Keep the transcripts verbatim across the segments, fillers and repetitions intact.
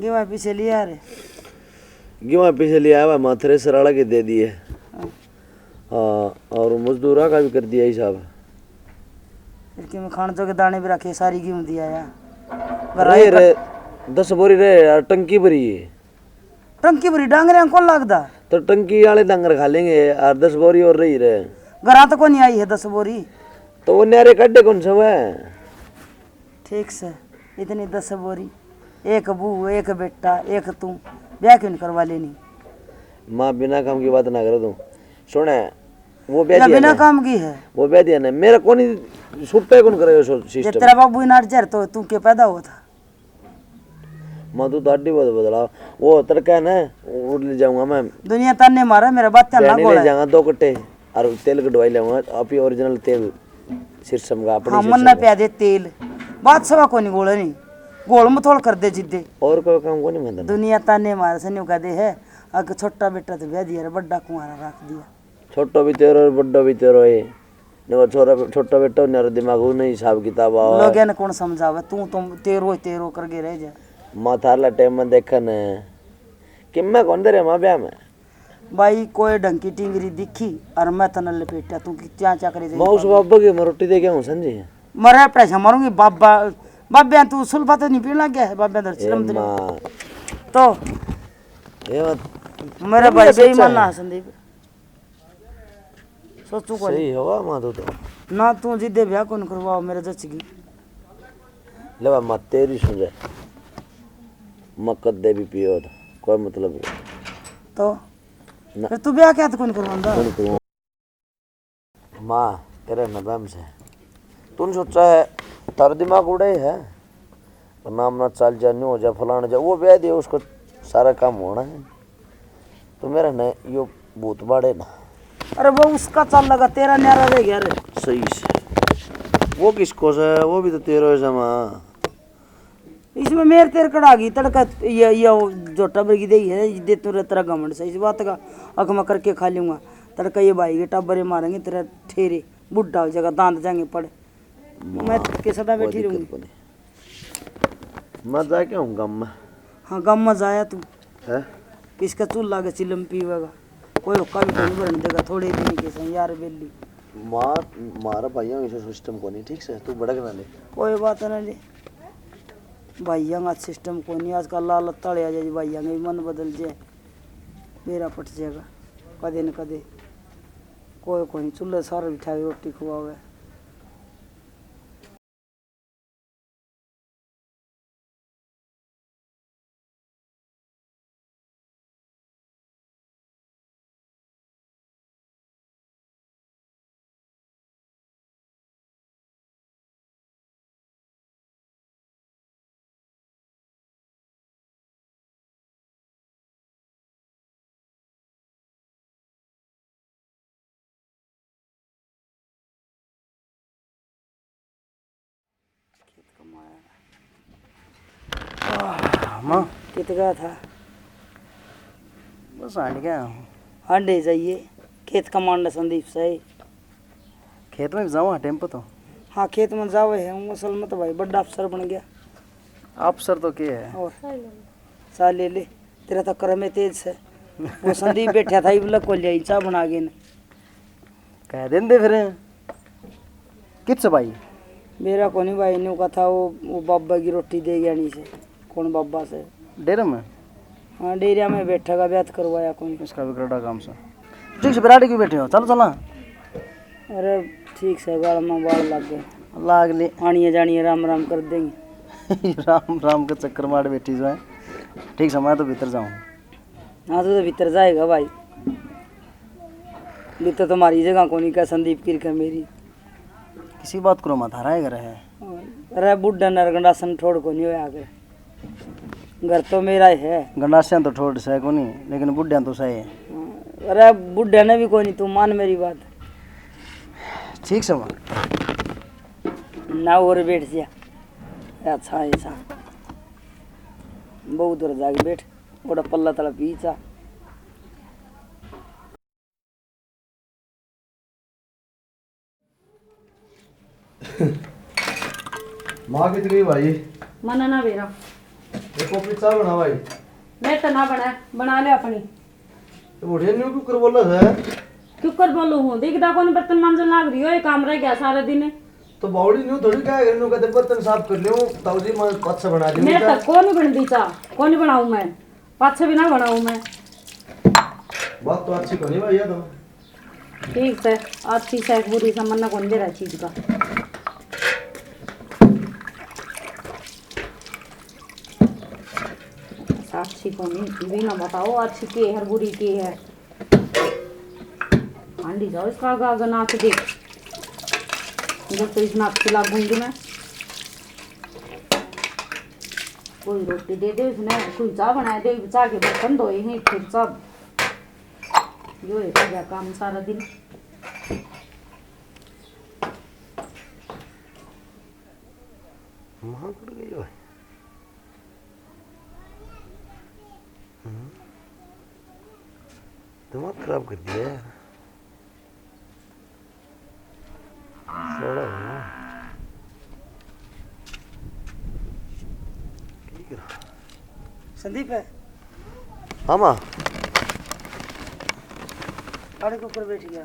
गेहूं पीछे लिया रे। गेहूं पीछे लिया हुआ, माँ थ्रेसर वाला के दे दिए। हाँ। हाँ, और मजदूरा का भी कर दिया हिसाब। फिर के मैं खान जो के दाने भी रखे, सारी गेहूं दिया या। अरे रे, दस बोरी रे यार, टंकी भरी है। टंकी भरी डांगरिया कौन लागदा? तो टंकी वाले डांगर खा लेंगे यार, दस बोरी और रही रे। घरा तो कोनी आई है दस बोरी। तो वो न्यारे काढे कौन सा वह? ठीक से, इतनी दस बोरी, एक बहू, एक बेटा, एक तू, ब्याह क्यों नहीं करवा लेनी? माँ, बिना काम की बात ना करे तू। सुने, वो ब्याह या दिया बिना ना। काम की है। वो ब्याह दिया ना, मेरा कोनी, सुट्टा ही कौन करे सो जब सिस्टम। तेरा बाबू ही नाट जर तो तू के पैदा हुआ था? माँ, तू तो अड्डी बहुत बदला। वो तड़का है ना, उड़ ले जाऊंगा मैं। दुनिया ताने मारे, मेरे बात ना बहनी ले बोले। जाऊंगा दो कट्टे। और तेल कढवाई लाऊंगा, आप ही ओरिजिनल तेल सिरसम का, अपने हाँ, सिरसम मन्ना का। प्या दे तेल। बात सवा कोनी गोले नहीं, गोल मथोल कर दे जिद्दे। और कोई काम कोनी मैं तो। दुनिया ताने मारे से न्यू कह दे है, अक छोटा बेटा तो ब्याह दिया रे, बड्डा कुंवारा रख दिया। छोटो भी तेरो, बड्डो भी तेरो है। ने वो छोरा, छोटा बेटा होने वाला दिमाग वो नहीं हिसाब किताब आवा। लोगों ने कौन समझावे, तू तो तेरो ही तेरो करके रह जा। माँ, थारला टाइम में देखन कि मैं कौन दे रे माँ ब्याह में। भाई, कोई ढंग की टिंगरी दिखी और मैं तने लपेटा, तू कि क्या क्या करे जाई मैं उस बाबा की मैं रोटी दे के हूँ, समझी? मरे पैसा मारूंगी बाबा। बाबे, तू सुल्फा तो नहीं पीने लग गया है? बाबे, अंदर ए शर्म तो नहीं। माँ। तो ए माँ, मेरे तू भाई क्या सोचा बेईमान है? ना, संदीप। सोचू कोनी। सही होगा माँ, तू तो। ना, तू जिद्दे ब्याह कौन करवाओ, मेरे जच की। ले बा, माँ, तेरी सुन जाए। मैं कदे भी पियो तो कोई मतलब नहीं। तो ना। फिर तू ब्याह क्या तो कौन करवांदा? कौन करवा-, माँ, तेरे न बहम से। तूने सोचा है, तारा दिमाग उड़े है। नाम ना चल जा, न्यू हो जा, फलाना जा, वो ब्याह दिया, उसको सारा काम होना है। तो मेरा न यो भूत बाड़े ना। अरे, वो उसका चल लगा, तेरा न्यारा रह गया रे। सही से। वो किसको से? वो भी तो तेरो है जमा। इसमें मेर तेर कढ़ा गई, तड़का ये, ये वो झोटा भर की दे है, दे तू रे, तेरा घमंड से इस बात का, अक मैं करके खा लूंगा। तड़का ये भाई के टाबरे मारेंगे, तेरा ठेरे, बुढ़ा हो जाएगा, दांत जाएंगे पड़। माँ, मैं के सदा कोई बैठी दिक्कत रहूंगी। कोनी। मैं जाके आऊँ गाम में। हाँ, गाम में जाया तू। है? किसका चूल्हा के चिलम पीवेगा? कोई हुक्का भी कोनी भरन देगा, थोड़े दिन के सही यार बेली। माँ, मारा भाइयों इसे सिस्टम कोनी, ठीक से? तू भड़क ना ले। कोई बात ना ले। भाइयों का सिस्टम कोनी, आजकल लालच ताले आ जाए, भाइयों का भी मन बदल जाए, बेरा पट जाएगा कदे न कदे। कोई कोनी, चूल्हे सारे बिठा के रोटी खुआवे। खेत कमाया। आह, माँ। कित गया था? बस हांड गया हूँ। हांडे जाइए, खेत कमांडा संदीप सही। खेत में जाओ, हाँ, टाइम पे तो। हाँ, खेत में जावे है, हूँ असल में तो भाई बड़ा अफसर बन गया। अफसर तो के है? और चाह ले ले, तेरा तो करम है तेज से। वो संदीप बैठा था, इबला को लिया, चाह बना के ने। कह देंदे फिर। कित से भाई? मेरा कोनी भाई, न्यू कहा था वो, वो बाबा की रोटी दे गया नी से। कौन बाबा से? डेरे में? हाँ, डेरिया में बैठा का, ब्याह तो करवाया कोनी। इसका भी करड़ा काम से। ठीक से, बिराड़ी क्यों बैठे हो? चलो चला। अरे ठीक से, गाल में बाल लग गए। लाग ले। आनिए जानिए राम राम कर देंगे। राम राम के चक्कर मार बैठी जो है। ठीक से, मैं तो भीतर जाऊँ। हाँ, तू तो भीतर जाएगा भाई। भीतर तो हमारी जगह कोनी, क्या संदीप की रखे मेरी। किसी बात करो, माँ, थारा ही घर है। अरे बुढ़ा नर गंडासन ठोड़ कोनी होया कर। घर तो मेरा ही है। गंडासियां तो ठोड़ सै कोनी, लेकिन बुढ़िया तो सै है। अरे बुढ़ा ने भी कोनी, तू मान मेरी बात। ठीक से माँ। ना और बैठ जा। अच्छा ऐसा। बहुत दूर जाके बैठ। ओड़ा पल्ला तला पीछा। माँ कितनी भाई? मना ना बेरा। एक कॉफी चाय बना भाई। मैं तो ना बना, बना ले अपनी। तो बुढ़िया न्यू क्यों कर बोला है? क्यों कर बोलू हूँ? दिखदा कौन बर्तन मांजन लाग रही हो, ये काम रह गया सारा दिन। तो बावड़ी न्यू थोड़ी क्या है, न्यू कहते बर्तन साफ कर लियो, ताऊ जी मैं पाछे बना दूँ मैं चाय। तो कौन बन दी चाय, कौन बनाऊँ मैं? पाछे भी ना बनाऊँ मैं। बात तो अच्छी कोनी भाई, ये तो। ठीक से, अच्छी से, बुरी से, मन्ना कौन दे रहा चीज का। अच्छी कोनी, ये भी ना बताओ, अच्छी के है, बुरी के है। हांडी जाओ इसका आगा, आगा नाच दे। जब तो इस नाच की लागूंगी मैं। कोई रोटी दे दे उसने, कोई चाय बना दे, चाय के बर्तन धोए हैं, फिर सब। यो है क्या काम सारा दिन। माँ कुड़ गई हो? हम्म। दिमाग खराब कर दिया यार। सड़ा है ना। ठीक है। संदीप है। हाँ माँ। अरे के ऊपर बैठ गया।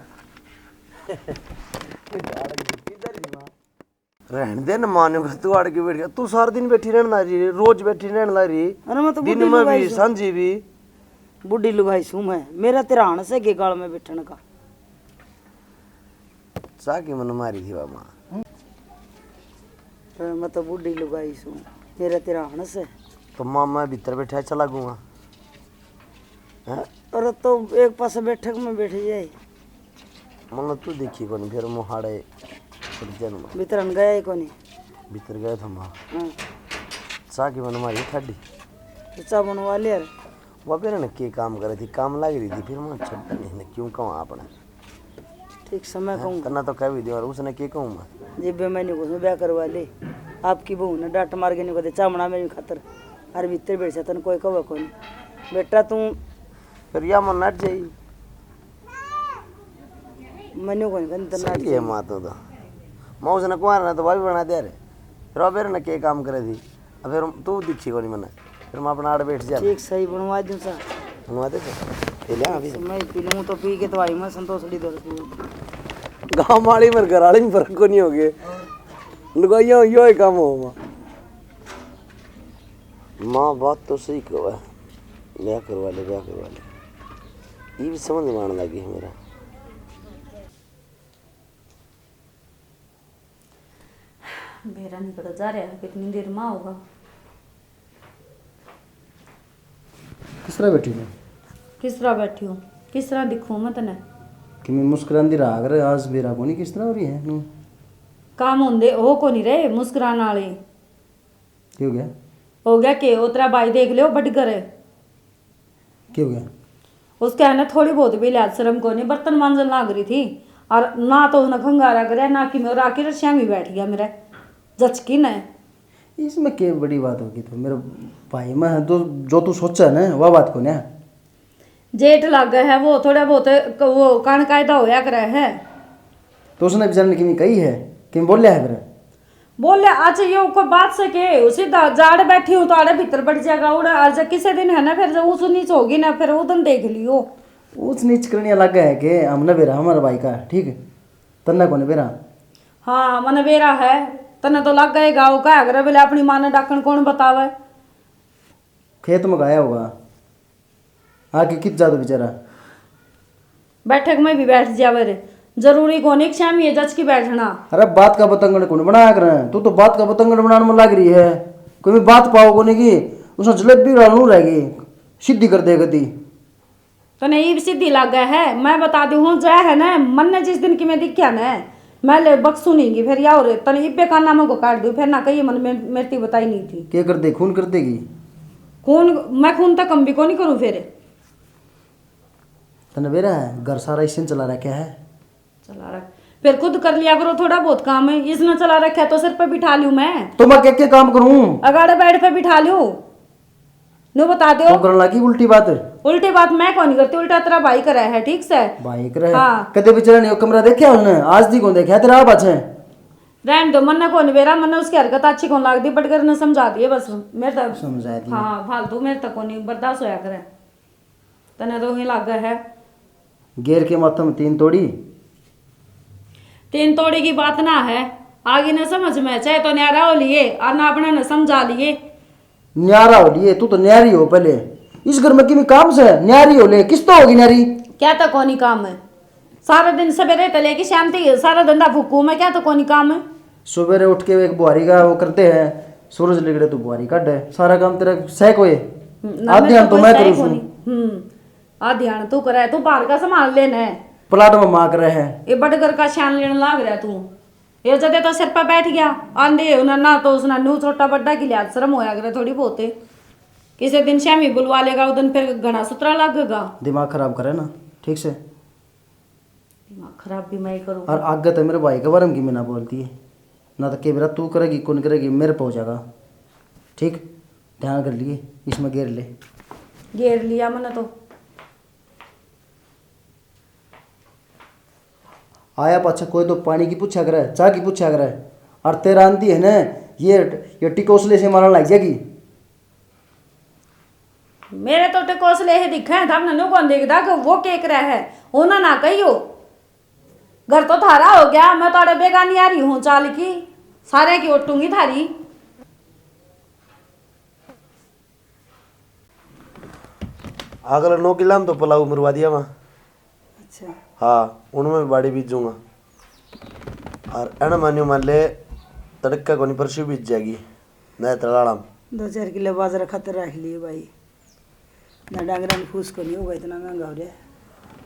गाड़ के किधर जी माँ? रहन दे न माँ ने, बस तू आड़ के बैठ गया। तू सारा दिन बैठी रहने ला रही, रोज बैठी रहने ला रही। अरे मैं तो दिन बूढ़ी में लुगाई भी, सूं। सांझी भी। बूढ़ी लुगाई सूं मैं, मेरा तेरा हाण से के गाल में बैठने का। चा की मन मारी थी बाबा। अरे मैं तो बूढ़ी लुगाई सूं, मेरा तेरा हाण से। तो माँ मैं भीतर बैठा चला गूंगा। हैं? अरे तो एक पासे बैठक में बैठ जाए। मतलब तू देखी कोनी, फिर मुहाड़े फिर जन्म। भीतर हम गया ही कोनी। भीतर गया था माँ। हाँ। चा की मन मारी ठाडी। तो चा बनवा ले यार। वो फिर ने के काम करे थी, काम लाग रही थी, फिर मैं छट नहीं ने क्यों कहूँ आपने। ठीक समय हैं? कहूँ। तन्ना तो कह भी दियो, और उसने के कहूँ मैं? जेबे मैं नहीं घुसूँ, ब्याह करवा ले। आपकी बहू ने डांट मार के नहीं कहते, चा बना मेरी खातर। अरे भीतर बैठ जा, तन कोई कहे कोनी। बेटा तू फिर या मन नट जाई। मन्ने कोनी कहन तो सही है। माँ तो, तो माँ उसने कुआर ना तो भाभी बना दे रे। फिर अब ने के काम करे थी। अब फिर तू दिखी कोनी मने। फिर मैं अपना आड़ बैठ जा। ठीक सही बनवा दूं सा। बनवा दे तो। ये ले अभी। मैं पी लूं तो पी के तो आई मैं संतोषड़ी दौड़ पी। गांव वाली मेरे घर वाली में फर्क को नहीं हो गए। लुगाइयां यो ही काम हो माँ। माँ बात तो सही कहो है। ब्याह करवा ले, ब्याह करवा ले। ये भी समझ में आने लगी है मेरा। बेरा निकल जा रहा है, कितनी देर में होगा? किस तरह बैठी हूँ? किस तरह बैठी हूँ? किस तरह दिखूँ मैं तने? कि मैं मुस्कुरांदी रहा कर, आज बेरा कोनी किस तरह हो रही है? हम्म। काम होंदे हो कोनी रहे मुस्कुराने वाले। क्या हो गया? हो गया के? वो तेरा भाई देख लियो बड़गर। क्या हो गया? उसके है ना थोड़ी बहुत भी लाज शर्म कोनी, बर्तन मांजन लाग रही थी और ना तो उसने खंगारा करे ना कि मैं राखी रस्सियां भी बैठ गया मेरे जचकी ने। इसमें क्या बड़ी बात होगी? तो मेरे भाई में है तो जो तू सोचा है ना वह बात को ना। जेठ लागे है वो थोड़ा बहुत क-, वो कान कायदा होया करे है। तो उसने बेचारे ने किमें कही है, किमें बोलिया है फिर? बोले, अच्छा, यो कोई बात से के? सीधा जाड़ बैठी हूँ तो आड़े भीतर बढ़ जाएगा, उड़ा, और जब किसी दिन है ना, फिर जब ऊंच नीच होगी ना, फिर उदन देख लियो। ऊंच नीच करने लगा है के हमने बेरा हमारे भाई का, ठीक? तन्ने कोने बेरा? हाँ, मने बेरा है। तन्ने तो लग गए गाँव का, अगर बोले अपनी माँ ने डाकण कौन बतावे? खेत में गया होगा। आके कित जातो बेचारा? बैठक में भी बैठ जावे रे। जरूरी कोनी कि श्यामी है जच की बैठना। अरे बात का बतंगड़ कौन बनाया करे? तू तो बात का बतंगड़ बनाने में लग रही है। कोई भी बात पाओ कोनी की, उसने जलेबी उड़ा लूं रहेगी, सीधी कर दे गति। तने ईब सीधी लागे है, मैं बता दूं हूँ, जय है ना, मन ने जिस दिन की मैं दिख्या ना, मैं ले बक्सू नहीं गी, फिर या और तने इब्बे काना में को काट दूं, फिर ना कहिए मन में मेरी बताई नहीं थी। के कर दे, खून कर देगी? खून, मैं खून तक कम भी को नहीं करूँ फिर। तने बेरा है, घर सारा इसने चला रखा है। चला रख, फिर खुद कर लिया करो थोड़ा बहुत काम, इसने चला रखा है तो सिर पे बिठा लूं मैं। तो मैं क्या क्या काम करूं? अगाड़े बेड पे बिठा लूं। नो बता दो। तो करन लगी उल्टी बात। उल्टी बात मैं कौन करती, उल्टा तेरा भाई करे है, ठीक से? भाई करे है। हाँ। कदे बेचारा ने कमरा देखा उन्हें? आज दी कौन देखा तेरा पाछे? रहन दो, मन्ने कोनी बेरा, मन्ने उसकी हरकत अच्छी कोनी लगदी, बटगर ने समझा दिए बस। मेरे तक समझा दिए। हाँ, फालतू मेरे तक कोनी बर्दाश्त होया करे। तने तो ही लागे है। गेर के माथे में तीन तोड़ी। तीन तोड़ी की बात ना है, आगे ना समझ में, चाहे तो न्यारा हो लिए और ना अपने ने समझा लिए। न्यारा हो लिए, तू तो न्यारी हो पहले। इस घर में किमी काम से न्यारी हो ले, किस तो होगी न्यारी? क्या तो कोनी काम है, सारा दिन सवेरे तले की शाम तक सारा धंधा फूकू मैं, क्या तो कोनी काम है। सवेरे उठ के एक बुहारी का वो करते हैं, सूरज लिगड़े तू बुहारी काढ़े, सारा काम तेरा सह कोए। हम्म, ना, आधे मेरे हम तो तो कोई मैं सह करूँ कोनी। सूं। हम्म, आधे हाण तू करे, तू बाहर का संभाल लेने। प्लाट में माँ करे है। ये बटगर का शान लेने लाग रहा तू। ये जदे तो सिर पे बैठ गया, आंधे होना ना तो उसने नू छोटा बड्डा की लिहाज शर्म होया करे थोड़ी बहुत। किसी दिन श्यामी बुलवा लेगा, उस दिन फिर घना सुतरा लगेगा। दिमाग खराब करे ना, ठीक से। दिमाग खराब भी मैं ही करूँ। और आगे तो मेरे भाई के बारे में की मैं ना बोलती है, ना तो के बेरा तू करेगी, कौन करेगी, मेरे पे हो जाएगा। ठीक, ध्यान कर लिए, इसमें गेर ले। गेर लिया मैंने तो। आया पाछा कोई तो पानी की पूछा करे, चाह की पूछा करे, और तेरा आंधी है ना, ये, ये टिकोसले से मारन लग जाएगी। मेरे तो टिकोसले ही दिखे हैं, थामने न्यू कौन देखदा कि वो के करे है? उन्हें ना कहियो, घर तो थारा हो गया, मैं तो अड़े बेगानी आ रही हूँ चाल की, सारे की ओटूंगी थारी। अगले नौ किला में तो पलाऊ मरवा दिया वहाँ। अच्छा। हाँ, उनमें भी बाड़ी बीजूंगा। और एन मान्यो मान ले, तड़का कोनी परसों बीज जाएगी, नए तलाला में। दो चार किलो बाजरा खातर रख लिए भाई, ना डांगरा में फूस को नहीं होगा, इतना महंगा हो रहा है।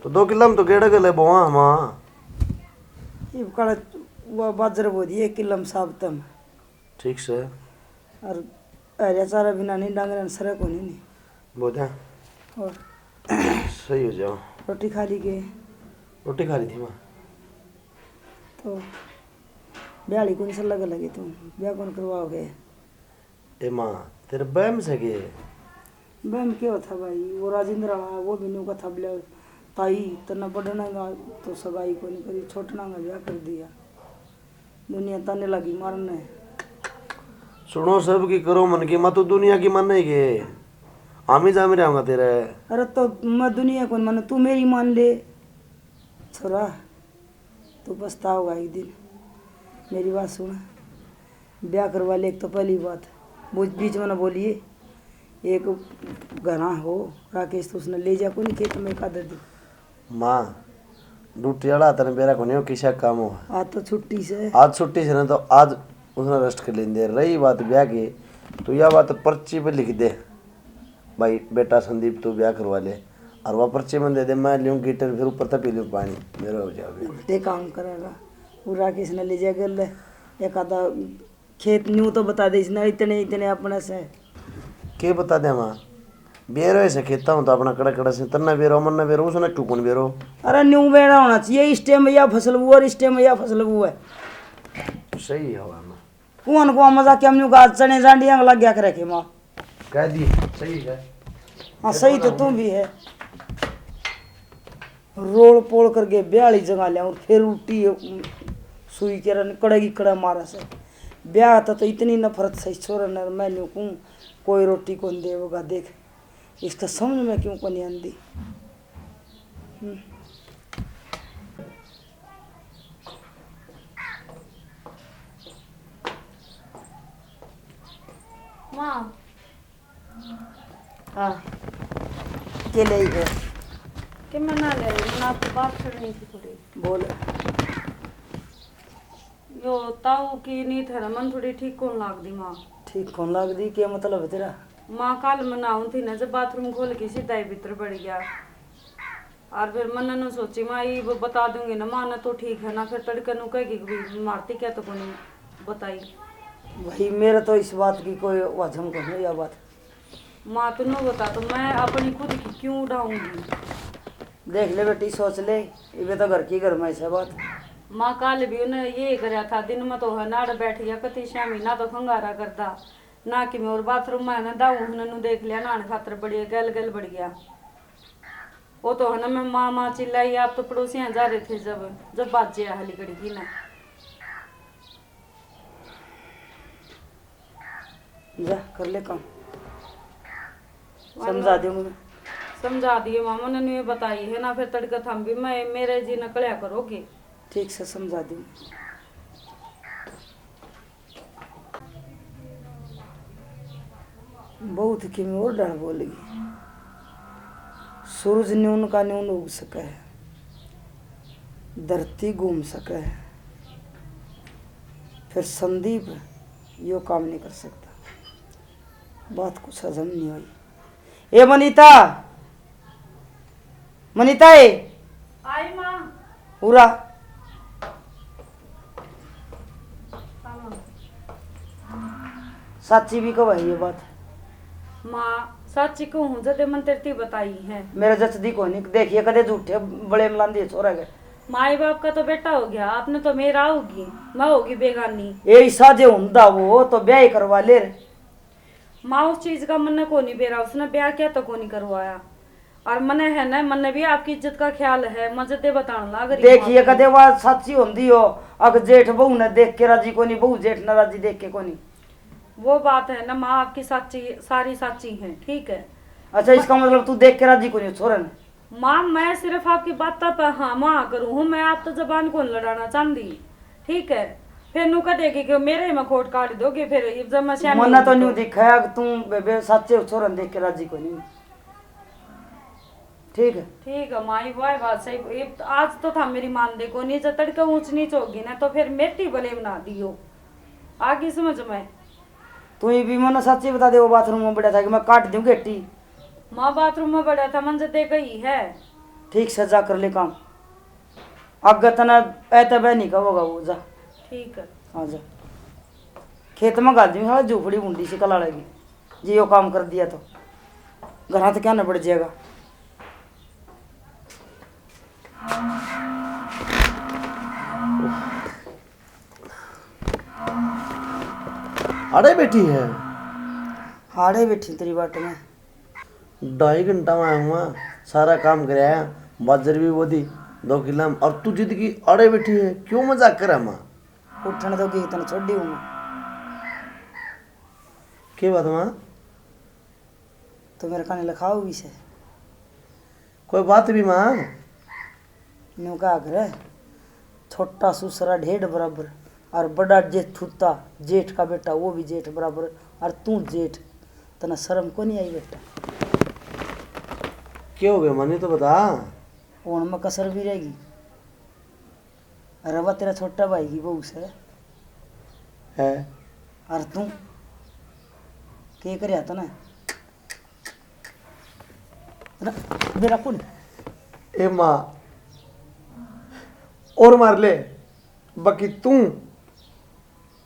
तो दो किला में तो गेड़ा गले बोआ हम। ये कल वो बाजरा बो दिए किलो में साबतम। ठीक से। और हरिया चारा बिना नहीं, डांगरा ने सरे को नहीं, नहीं। बोझा। और सही हो जाओ। रोटी खा ली के? रोटी खा ली थी माँ। तो ब्याह वाली कौन सा लगा लगे तुम? ब्याह कौन करवाओगे? ए माँ, तेरे बहम से के? बहम के होता भाई, वो राजेंद्र वाला, वो भी न्यू कथा बोला, ताई, तन्ने पढ़ना का तो सगाई को नहीं करी, छोटना का ब्याह कर दिया। दुनिया ताने लगी मारने। सुनो, सब की करो मन की, मैं तो दुनिया की माने के, हम ही जाम रहा तेरे। अरे तो मैं दुनिया को मानू, तू मेरी मान ले। छोरा, तू पछताओगा एक दिन। मेरी बात सुन, ब्याह करवा ले। एक तो पहली बात, वो बीच में ना बोलिए, एक घना हो राकेश, तो उसने ले जा कोनी खेत में एक आधा दिन। माँ, ड्यूटी वाला तने बेरा कोनी हो किसा काम हो। आज तो छुट्टी से। आज छुट्टी से ना, तो आज उसने रेस्ट कर लेंदे। रही बात ब्याह की, तो यह बात पर्ची पे लिख दे, भाई बेटा संदीप तू ब्याह करवा ले, और वह पर्ची में दे दे, मैं ल्यूं गिटर, फिर ऊपर तक पी ल्यूं पानी, मेरा हो जावे। उल्टे काम करेगा। वो राकेश ने ले जा गल, एक आधा खेत न्यू तो बता दे इसने, इतने, इतने अपने से। के बता दे माँ? बेरो ऐसे खेता हूँ तो अपना कड़ा कड़ा से, तन्ना बेरो, मन्ना बेरो, उसने क्यों कौन बेरो? अरे न्यू बेरा होना चाहिए, इस टाइम या फसल वो और इस टाइम या फसल वो है। सही है माँ। कौन को मजाक, हम न्यू गाज चने जांडियां लग गया करे के माँ। कह दी, सही है। हाँ, सही तो तू भी है। रोल पोल करके ब्याह वाली जगह लिया और फिर उल्टी सुई के रन कड़ेगी कड़ा मारा से। ब्याह तो, तो इतनी नफरत से छोरा ने, मैं न्यू कहूँ, कोई रोटी कौन देवेगा। देख, इसका समझ में क्यों को नहीं आंदी। हम्म। माँ। हाँ। के ले गए? के मैं ना ले रही, मैं आपको बात करनी थी थोड़ी। बोल। यो ताऊ की नीत है ना, मन थोड़ी ठीक कौन लागदी माँ। ठीक कौन लागदी? के मतलब है तेरा? माँ, कल मैं नहाऊं थी ना, जब बाथरूम खोल के सीधा ही भीतर बढ़ गया। और फिर मैंने नु सोची, माँ, ये वो बता दूंगी ना, माँ ने तो ठीक है ना, फिर तड़के नु कहेगी कि मारती क्या तो कोनी बताई। भाई, मेरे तो इस बात की कोई वाजम को नहीं, यह बात। माँ, तू नु बता, तो मैं अपनी खुद की क्यों उड़ाऊंगी? देख ले बेटी, सोच ले, इबे तो घर की घर में से बात। माँ, कल भी उन्हें ये करया था, दिन में तो है नाड़ बैठ गया, कती छह महीना तो खंगारा करता, ना कि मैं और बाथरूम में है ना दाऊ उन्हें नु देख लिया, नहाने खातर बढ़िया गल गल बढ़ गया। वो तो है ना, मैं माँ, माँ चिल्लाई, आप तो पड़ोसियाँ जा रहे थे जब, जब बाजे हाली घड़ी की ना। जा, कर ले काम। समझा दूंगी मैं। समझा दिए माँ, मैंने नहीं बताई है ना, फिर तड़के थम भी मैं, मेरे जी नकल्या करोगे। ठीक से समझा दूंगी। बहुत किमें और डर बोल गई। सूरज न्यून का न्यून उग सके है, धरती घूम सके है, फिर संदीप यो काम नहीं कर सकता। बात कुछ हजम नहीं हुई। ए मनीता, मनीता ए, आई माँ। उरा। हाँ माँ। साची भी कह भाई ये बात। माँ, साची कहूँ जदे मन तेरे ती बताई है। मेरे जचदी कोनी, देखिए कदे झूठे बड़े मलांदी है छोरा के। माई बाप का तो बेटा हो गया, आपने तो मेरा होगी, मैं होगी बेगानी। ए ईसा जे हुंदा वो तो ब्याह ही करवा ले रे। माँ, उस चीज का मन्ने कोनी बेरा, उसने ब्याह क्या तो कोनी करवाया। और मने है ना, मन्ने भी आपकी इज्जत का ख्याल है, मैं जदे बताने लाग रही हूँ देखिए आपको। कदे बात साची होंदी हो, अक जेठ बहू ने देख के राजी कोनी, बहू जेठ ने राजी देख के कोनी। वो बात है ना माँ, आपकी साची, सारी साची है, ठीक है। अच्छा, इसका मतलब तू देख के राजी कोनी छोरन? माँ, मैं सिर्फ आपकी बातों पे हाँ माँ करूँ हूँ, मैं आप तो जबान कौन लड़ाना चाहती, ठीक है। फिर नू कह देगी कि मेरे में खोट काट दोगे, फिर जब मैं श्यामी मन्ना तो होगी न्यू तो। दिखा है कि तू बे-, बे-, साचे छोरन देख के राजी कोनी। ठीक है। ठीक है माई, वह बात सही। ये तो, आज तो था मेरी मान देखो नहीं, जब तड़के ऊंच नीच होगी ना, तो फिर मेरी भले बना दियो। आगे समझ में। तू ये भी मन्ना साची बता दे, वो बाथरूम में बड़ा था कि मैं काट दूं गेटी। माँ, बाथरूम में बड़ा था, मंजे दे गई है। ठीक से जा कर ले काम। आगे तने ऐ तबे नहीं कहोगा वो, जा। ठीक है। हाँ, जा। खेत में घाल दी साला झोपड़ी भूंडी सी कलाड़ेगी, जे यो काम कर दिया तो घरां तो क्या निबड़ जाएगा। आड़े बैठी है? आड़े बैठी तेरी बाट में। ढाई घंटा में आऊँगा, सारा काम कराया, बाजर भी बोदी दो किला में, और तू जिद की आड़े बैठी है, क्यों मजाक करे माँ? उठण दोगी तने छोड़ी हूँ मैं। के बात माँ? तो मेरे काने लिखाओगी से? कोई बात भी माँ? न्यू कहा करे, छोटा सुसरा ढेड बराबर, और बड़ा जेठूता, जेठ का बेटा, वो भी जेठ बराबर, और तू जेठ, तने शर्म को नहीं आई बेटा? के हो गया माँ, न्यू तो बता। हुण में कसर भी रहेगी। अरे वा तेरा छोटा भाई की बहू से। है। और तू के करया तने? ना, मेरा कौन? ए माँ, और मार ले, बाकी तू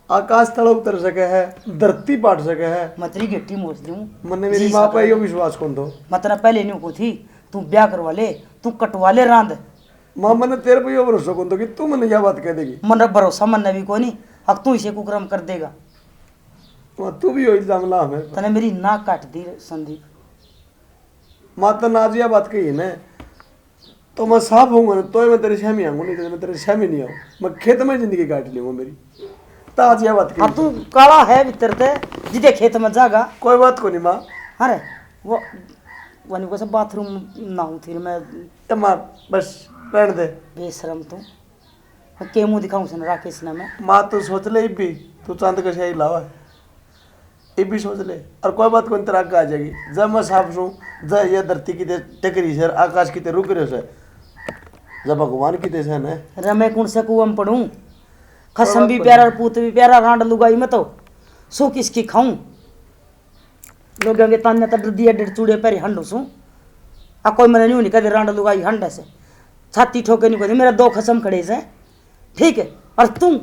आकाश तले उतर सके है, धरती पाट सके है। मैं तेरी गेटी मोच दूं। मन्ने मेरी जी माँ पे सके यो है। विश्वास कौन दो? मैं तेरा पहले न्यू को थी, तू ब्याह करवा ले, तू कटवा ले रांद। माँ, मन्ने तेरे पे यो भरोसा कौन दो कि तू मन्ने या बात कह देगी? मन्ने भरोसा मन्ने भी कोनी, अब तू इसे कुकर्म कर देगा। माँ, तू भी यो इल्जाम ला मेरे पे। तने मेरी नाक काट दी संदीप। माँ, तने आज या बात कही है ना, तो मैं साफ हूँ ना, तो मैं तेरे सामने आऊँगा, नहीं तो मैं तेरे सामने नहीं आऊँ। मैं खेत में जिंदगी काट लूँगा मेरी। तो आज या बात कही। हाँ, तू काला है भीतर ते, जिदे खेत में जागा। कोई बात को नहीं माँ। अरे, वो, वो नहीं, वो सब बाथरूम ना हूँ फिर मैं। तो माँ, बस, रहने दे। बेशरम तू। के मुंह दिखाऊं सन राकेश ने मैं? माँ, तू सोच ले इब्बी, तू चांद का शाही लावा। इब्बी सोच ले, और कोई बात कोनी, तेरा आगे आ जाएगी। जब मैं साफ सूं, जब ये धरती की ते टकरी से, आकाश की ते रुक रहे से, जब भगवान की ते से ना। रे मैं कौन से कुआं में पड़ूं? खसम भी प्यारा और पूत भी प्यारा, रांड लुगाई मैं तो सो किसकी खाऊं? लोगों के ताने तो डर दिया, डर चूड़े पहरे हंडू सूं। आ कोई मने न्यू नहीं कहते, रांड लुगाई हंडे से। छाती ठोके नहीं कहते, मेरा दो खसम खड़े से। ठीक है, और तू?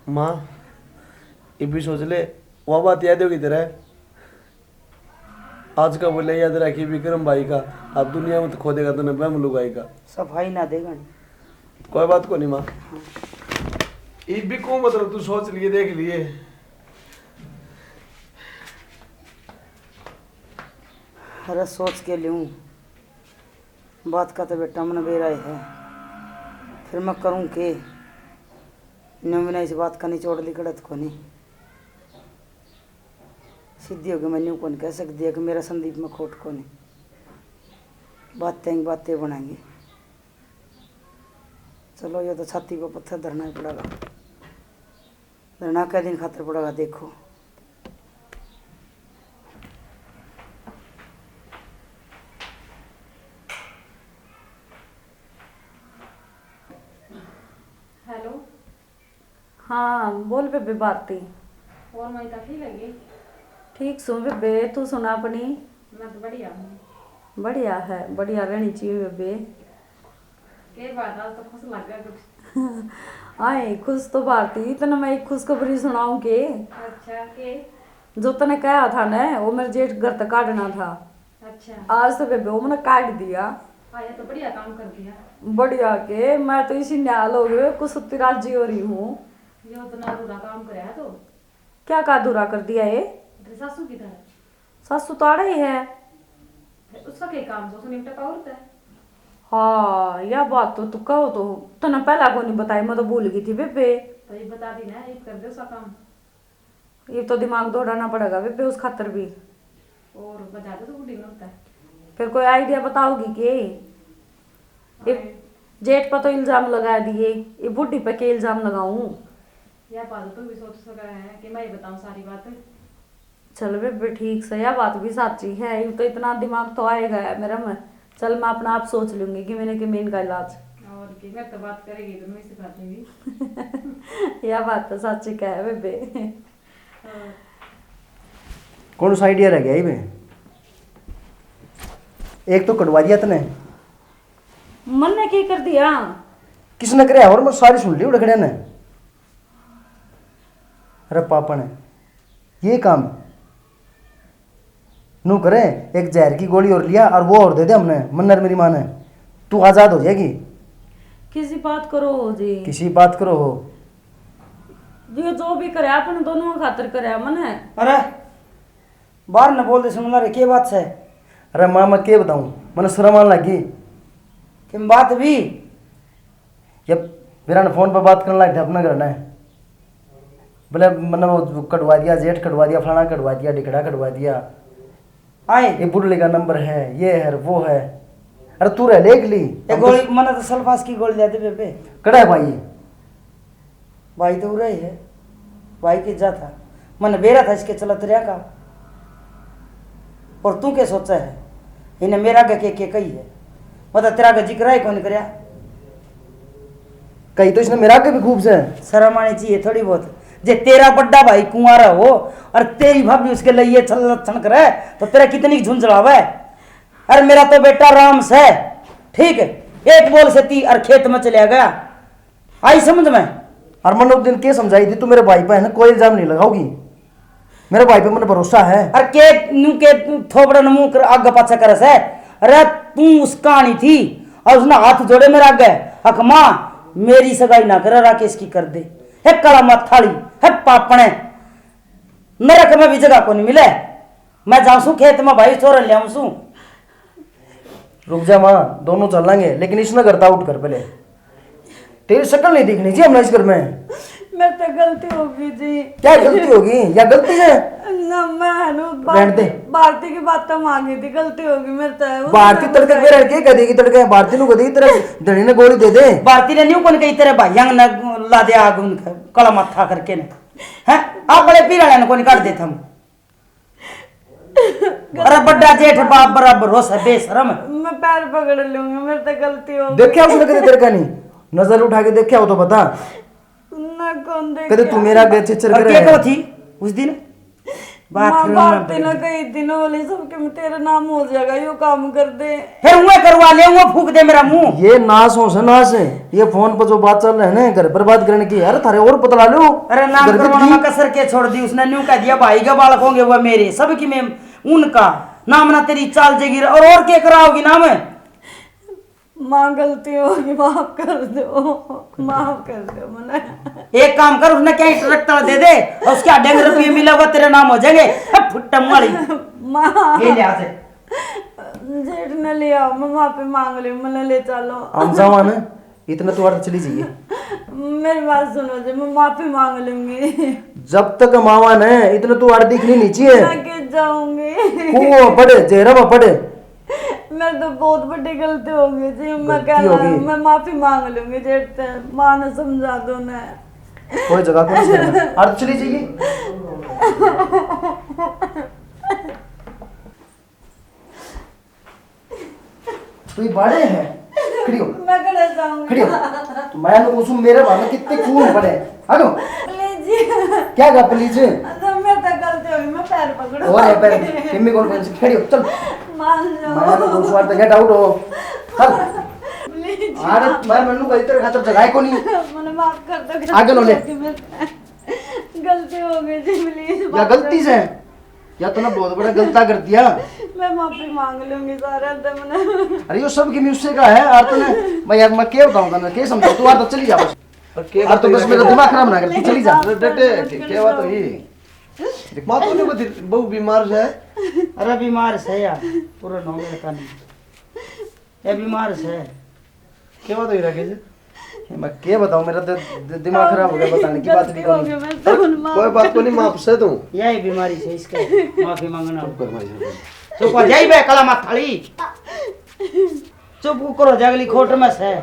माँ, ये भी सोच ले, वो बात याद होगी तेरे? आज का बोले याद रखी विक्रम भाई का, अब दुनिया में तो खो देगा तने बहम लुगाई का। सफाई ना देगा नहीं। कोई बात को नहीं माँ। ये भी को मतलब तू सोच लिए, देख लिए। अरे सोच के लूँ, बात का तो बेटा मन बेरा ही है, फिर मैं करूँ के? न्यू मैंने इस बात का निचोड़ लिकड़त को नहीं। सीधी होगी, मैं न्यू कौन कह सकती है कि मेरा संदीप में खोट कौन है। बातें ही बातें बनाएंगे। चलो, ये तो छाती पर पत्थर धरना ही पड़ेगा। धरना कै दिन खातर पड़ेगा, देखो। हेलो। हाँ, बोल बेबे भारती। और माई का ठीक है? ठीक सूं बेबे, तू सुना अपनी? मैं तो बढ़िया हूँ। बढ़िया है, बढ़िया रहनी चाहिए बेबे। के बात, आज तो खुश लग गया कुछ। आए, खुश तो भारती, तने मैं एक खुशखबरी सुनाऊं के? अच्छा, के? जो तने कहा था ना, वो मेरे जेठ घर तक काटना था। अच्छा। आज तो बेबे वो मैंने काट दिया। हाँ, ये तो बढ़िया काम कर दिया। बढ़िया के, मैं तो इसी निहाल हो गई, कुछ सुत्ती राजी हो रही हूँ। ये तो ना अधूरा काम करया है तो। क्या का अधूरा कर दिया ये? तेरी सासू किधर है? सासू तो आड़े ही है। फिर उसका क्या काम, जो उसने निपटा पावर है? हाँ, यह बात तो तू कहो तो, तने पहला को नहीं बताई, मैं तो भूल गई थी बेबे। तो ये बता दी ना, ये कर दे उसका काम। ये तो दिमाग दौड़ाना पड़ेगा बेबे उस खातर भी। और बजा दे तो बूढ़ी नौता। फिर कोई आइडिया बताओगी के? ये हाँ। जेठ पर तो इल्जाम लगा दिए, ये बूढ़ी पे के इल्जाम लगाऊं? या बात तो भी सोच सका है कि मैं ही बताऊं सारी बात। चल बेबे, ठीक से, या बात भी साची है। ये तो इतना दिमाग तो आएगा है मेरा में। चल, मैं अपना आप सोच लूंगी कि मैंने कि मैं इनका इलाज। और की, मैं तो बात करेगी तो मैं सिखा दूंगी। या बात तो साची कह है बेबे। हाँ। कौन सा आइडिया रह गया इबे? एक तो कटवा दिया तने। मन्ने के कर दिया? किसने करे? और मैं सारी सुन ली उड़खड़े ने। अरे पापा ने ये काम नू करे, एक जहर की गोली और लिया और वो और दे दे हमने, मन्नर मेरी माँ ने, तू आजाद हो जाएगी। किसी बात करो हो जी। किसी बात करो हो। जो, जो भी करे, अपन दोनों खातर करे, मने। अरे, बाहर न बोल दे, सुन ला रे, के बात से? अरे माँ, मैं के बताऊं, मने शर्म आने लगी। किम बात भी? ये मेरा फोन पर बात करने लग गया अपने घर ने। बोले, मैंने वो कटवा दिया, जेठ कटवा दिया, फलाना कटवा दिया, ढिकड़ा कटवा दिया। आए। ये बुढ़ले का नंबर है, ये है, वो है। अरे तू रह ले एकली। ये गोली, मने तो सल्फास की गोली दे दे बेबे। कड़ा है भाई? भाई तो उरे ही है, भाई के जा था, मने बेरा था इसके चलत रहा का। और तू के सोचा है, इन्हें मेरा आगे के, के कही है? मतलब तेरा आगे जिक्र है कौन करया? कही तो इसने मेरा आगे भी खूब से। शर्म आनी चाहिए थोड़ी बहुत। जे तेरा बड़ा भाई कुंवारा हो और तेरी भाभी उसके लिए ये छल लक्षण करे, तो तेरा कितनी झुंझलावे। अरे मेरा तो बेटा राम से, ठीक है, एक बोल से ती और खेत में चला गया। आई समझ में? और मैंने उस दिन के समझाई थी, तू मेरे भाई पे है ना, कोई इल्जाम नहीं लगाओगी। मेरे भाई पे मैंने भरोसा है। अरे के, नू के थोबड़ा न मुंह कर, आगे पाछे करे से। अरे तू उसका नहीं थी, और उसने हाथ जोड़े मेरे आगे। हक माँ, मेरी सगाई ना करे, राकेश की कर दे। हे काला माथा वाली, हे पापणे, नरक में भी जगह को नहीं मिले। मैं जाऊं सूं खेत में भाई, छोरन ले आऊं सूं। रुक जा माँ, दोनों चलांगे, लेकिन इसने घर तै out कर पहले। तेरी शक्ल नहीं दिखनी चाहिए हमने इस घर में। मेरे तो गलती होगी जी। क्या गलती होगी? या गलती है? ना, मैं नु रहने दे। भारती की बात तो मांगी थी, गलती होगी मेरे तो। भारती तड़के पे रह के कह देगी तड़के, भारती नु कह देगी तेरे धनी ने गोली दे दे। भारती ने न्यू कौन कही तेरे भाइयां ने ला दे आग उनका, काला माथा करके ने। हैं? आप बड़े पीर वाले ने कौन काट देता हम? अरे बड़ा जेठ बाप बराबर हो से बेशरम। मैं पैर पकड़ लूंगी, मेरे तो गलती हो गई। देखा उसने कदे तेरे का नहीं, नजर उठा के देखा हो तो बता। ना कौन देखा। कदे तू मेरा आगे चिचर और करे के है? कहो थी उस दिन? माँ बाथरूम में भारती ने बैठ। कही थी ना, बोली सबके में तेरा नाम हो जाएगा, यो काम कर दे। फिर वो करवा ले, वो फूक दे मेरा मुंह। ये नाश हो से नाश है, ये फोन पर जो बात चल रही है ना, घर बर्बाद करने की। अरे थारे और पता ला लो। अरे नाम घर करवाने की में कसर के छोड़ दी उसने, न्यू कह दिया भाई के बालक होंगे वो मेरे, सब की मैं उनका नाम ना तेरी चाल जेगी। और, और के कराओगी नाम? माँ गलती होगी, माफ कर दो, माफ कर दो मने। एक काम कर, उसने क्या ट्रैक्टर दे दे और उसके डेढ़ रुपये मिला हुआ तेरे नाम हो जाएंगे। फुट्टा मारी। माँ। ये ले आ से। जेठ ने ले आओ, मैं माफी मांग ली, मने ले चलो। हम जावा ना, इतने तो अर्थ चली जाइए। मेरी बात सुनो जी, मैं माफी मांग लूंगी। जब तक मावा ने इतने तू आड़ दिखनी नहीं चाहिए। मैं के जाऊंगी? कुओं पड़े, जेहरा में पड़े। मैं तो बहुत बड़ी गलती हो गई थी, मैं गलती हो कहना, गई। मैं माफी मांग लूंगी जेठ से, माँ ने समझा दो ना। कोई जगह कौन सी करना? आड़ चली जाइए। तू ही बाड़े है। खड़ी हो। मैं खड़े जाऊंगी। खड़ी हो। तो मैं ना पूछूं, मेरे बारे में कितने खून पड़े हैं। आ जाओ। प्लीज जी। क्या गा प्लीज? अच्छा, मैं तो गलती हो गई, मैं पैर पकड़ो। और है पैर, किम्मी कौन कौन सी? खड़ी हो, चल। मान जाओ। मैं ना पूछूं, तो गेट आउट हो। चल। प्लीज। अरे, मैं मन्नू का इतर खातर जगाए को नहीं। मैंने माफ कर दो। आगे लो ले। गलती हो गई जी, प्लीज। या गलती से? या तो ना बहुत बड़ा गलता कर दिया। मैं माफी मांग लूंगी सारे अंदर मने। अरे, यो सब की म्यूजिक का है, और तूने, मैं यार, मैं क्या बताऊं तने, क्या समझा तू, और तो चली जा बस। और क्या और तो बात बस है? मेरा दिमाग खराब ना कर, तू चली जा। अरे, डटे, क्या बात हुई? माँ, तूने बती-, बहू बीमार है? अरे, बीमार है यार, पूरा नौ मेरे का नहीं। ये बीमार है। क्या बात हुई राकेश? मैं क्या बताऊं, मेरा दि-, दि-, दिमाग खराब हो गया, बताने की बात भी गलती हो करूं। गई, मैं तो उन माफ कोई बात को नहीं, माफ से तू। यही बीमारी से इसका माफी मांगना। चुप कर भाई, चुप कर। चुप हो जाई बे, कला मत थाली। चुप करो, जगली खोट में से।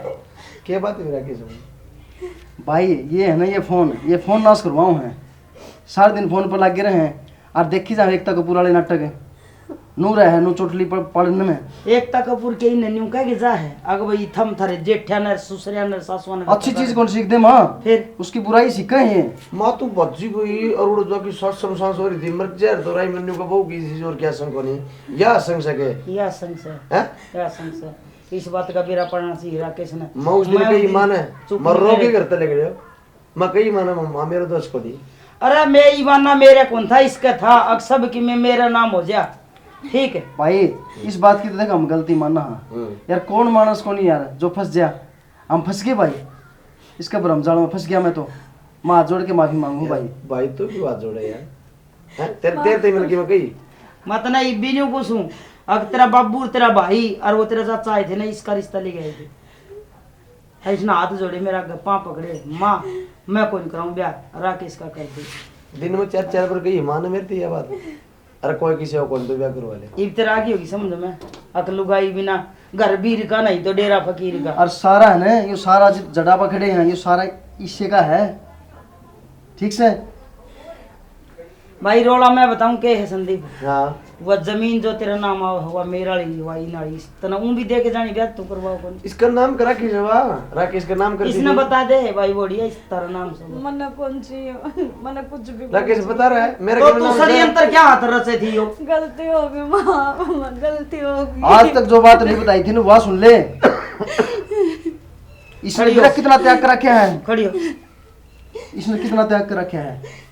क्या बात हुई राकेश भाई? भाई, ये है ना, ये फोन, ये फोन नाश करवाऊं है। सारा दिन फोन पर लगे रहे हैं। और देखी जा एकता कपूर वाले नाटक। नू रहे, नू चोटली पड़-, पड़न में। एकता कपूर के इन्हें न्यू कह के जा है, अग भाई, थम थारे जेठिया ने, ससुरिया ने, सासुआ ने अच्छी चीज कौन सीख दे माँ? फिर? उसकी बुराई सीखे हैं। माँ, तू भज्जी गई और उड़ जाकी सास समसान सो रही थी, मर जा, तो राई मन्नू का बहू की चीज और क्या संग कोनी? या संग सके? या संग से। हैं? या संग से। इस बात का बेरा पड़ना चाहिए राकेश ने। मैं उस दिन मैं कही, उस दिन माँ ने, चुप मर नहीं रो के रहे। घर तले गए। मैं कही, माना मम्मा, मेरा दोस्त को दी। अरे, मैं ईवाना मेरे कौन था, इसका था, अक सब की मैं मेरा नाम हो जा। ठीक है। भाई, इस बात की तो देख, हम गलती माना हाँ। हम्म। यार, कौन मानस को नहीं यार, जो फंस जा, हम फंस गए भाई। इसका भरम जाल में फंस गया मैं तो। मैं हाथ जोड़ के माफी मांगू यार, भाई। भाई, तू क्यों हाथ जोड़े यार? हैं? तेरे, तेरे ते मिलके मैं कही। मैं तो ना इब्बी न्यू पूछूं, अक तेरा बाबू और तेरा भाई और वो तेरा चाचा आए थे ना, इसका रिश्ता ले गए थे। इसने हाथ जोड़े, मेरा आगे पाँव पकड़े, माँ, मैं कौन कराऊं ब्याह, राकेश का कर दे। दिन में चार चार बार कही माँ ने मेरे ते ये बात, अरे कोई किसी और कौन तो ब्याह करवा ले। इब तेरा आ गई होगी समझ में, अक लुगाई बिना घर बीर का, नहीं तो डेरा फकीर का। और सारा है ना, ये सारा जि-, जड़ा पकड़े हैं, ये सारा इसे का है, ठीक से। भाई, रोला मैं बताऊं के है संदीप? हाँ। वह जमीन जो तेरा नाम आ हुआ, मेरा वाली हुआ, इन वाली, इस तना ऊं भी दे के जानी ब्याह तू करवाओ कौन? इसका नाम करा किस हुआ? राकेश का नाम कर इसने दीजिए। बता दे भाई, बोलिए इस तरह नाम से। मन्ने कौन सी, मन्ने कुछ भी राकेश बोल बता रहा है, मेरा तो क्या तू नाम है? षड्यंत्र क्या हाथ रचे थी यो? गलती हो गई माँ, गलती हो गई। आज तक जो बात नहीं बताई थी ना, वह सुन ले। इसने खड़ी हो। मेरा कितना त्याग कर रखा है। खड़ी हो। इसने कितना त्याग कर रखा है।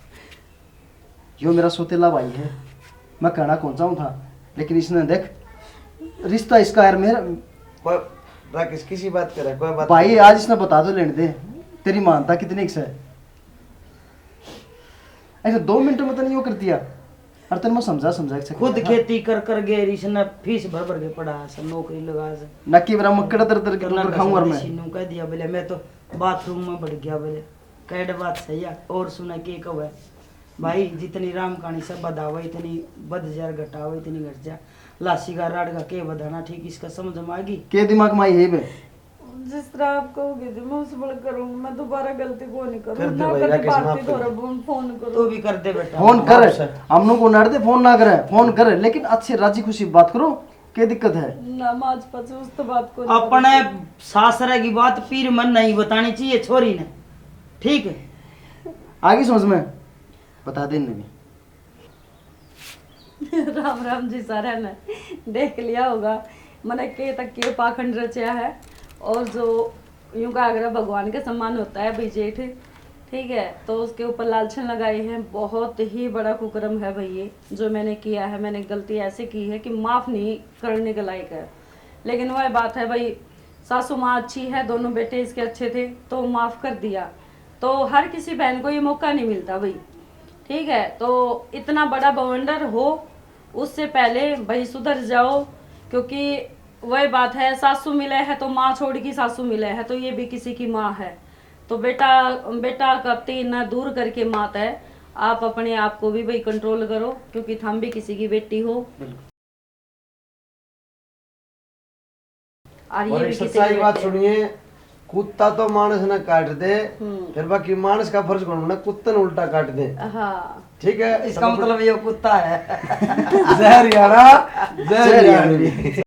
यो मेरा सौतेला भाई है, मैं कहना कौन चाहूँ था, लेकिन इसने देख, रिश्ता इसका यार मेरा। कोई, राकेश, किसी बात करे, कोई बात भाई, करे। आज इसने बता दो, लेने दे, तेरी मानता कितनी से। ऐसे दो मिनट में तो नहीं वो कर दिया, और तेरे मैं समझा, समझा के खुद करता था। खेती कर कर गए, इसने फीस भर भर के पढ़ा, सब नौकरी लगा से। नक्की मेरा मक्कड़ तर तर के करना ऊपर खाऊं और मैं। सीनू कह दिया बोले, मैं तो बाथरूम में बढ़ गया बोले। कैड बात सही है। और सुना के कहवे भाई, जितनी राम कहानी से बधावे, इतनी बध जा, घटावे, इतनी घट जा। लासी का राड का के बधाना, ठीक इसका समझ में आ गई? के दिमाग में आई है बे? जिस तरह आप कहोगे जी, मैं उस बल करूंगी। मैं दोबारा गलती को नहीं करूंगी। कर दे ना भाई, कभी राकेश, माफ भारती कर दे। थोड़ा फोन, फोन करो। तू भी कर दे बेटा। फोन कर, माफ से। हमनों को नड़ दे, फोन ना करे, फोन कर, लेकिन अच्छे राजी खुशी बात करो। के दिक्कत है? ना, मैं आज पाछे उस तो बात को नहीं अपने करूंगी। सासरे की बात पीर मन नहीं बतानी चाहिए छोरी ने, ठीक है? आगे समझ में बता दे इन्हें भी। राम राम जी सारे ने देख लिया होगा, मैंने के तक के पाखंड रचा है। और जो यूं का अगर भगवान के समान होता है भाई जेठ, ठीक है, तो उसके ऊपर लालछन लगाए हैं। बहुत ही बड़ा कुकर्म है भाई ये जो मैंने किया है। मैंने गलती ऐसे की है कि माफ़ नहीं करने के लायक है। लेकिन वह बात है भाई, सासू माँ अच्छी है, दोनों बेटे इसके अच्छे थे, तो माफ़ कर दिया। तो हर किसी बहन को ये मौका नहीं मिलता भाई, ठीक है। तो इतना बड़ा बवंडर हो, उससे पहले भाई सुधर जाओ, क्योंकि वही बात है, सासू मिले है तो माँ छोड़ की सासू मिले है, तो ये भी किसी की माँ है। तो बेटा, बेटा का तीन दूर करके मात है, आप अपने आप को भी भाई कंट्रोल करो, क्योंकि थम भी किसी की बेटी हो। बिल्कुल। और ये और भी एक किसी सच्चाई की बात बेटी है। सुनिए, कुत्ता तो मानस ने काट दे, हम्म। फिर बाकी मानस का फर्ज कौन बना, कुत्ते ने उल्टा काट दे। हाँ। ठीक है, इसका सब मतलब ये कुत्ता है। जय हरियाणा, जय जय हरियाणवी। हरियाणवी।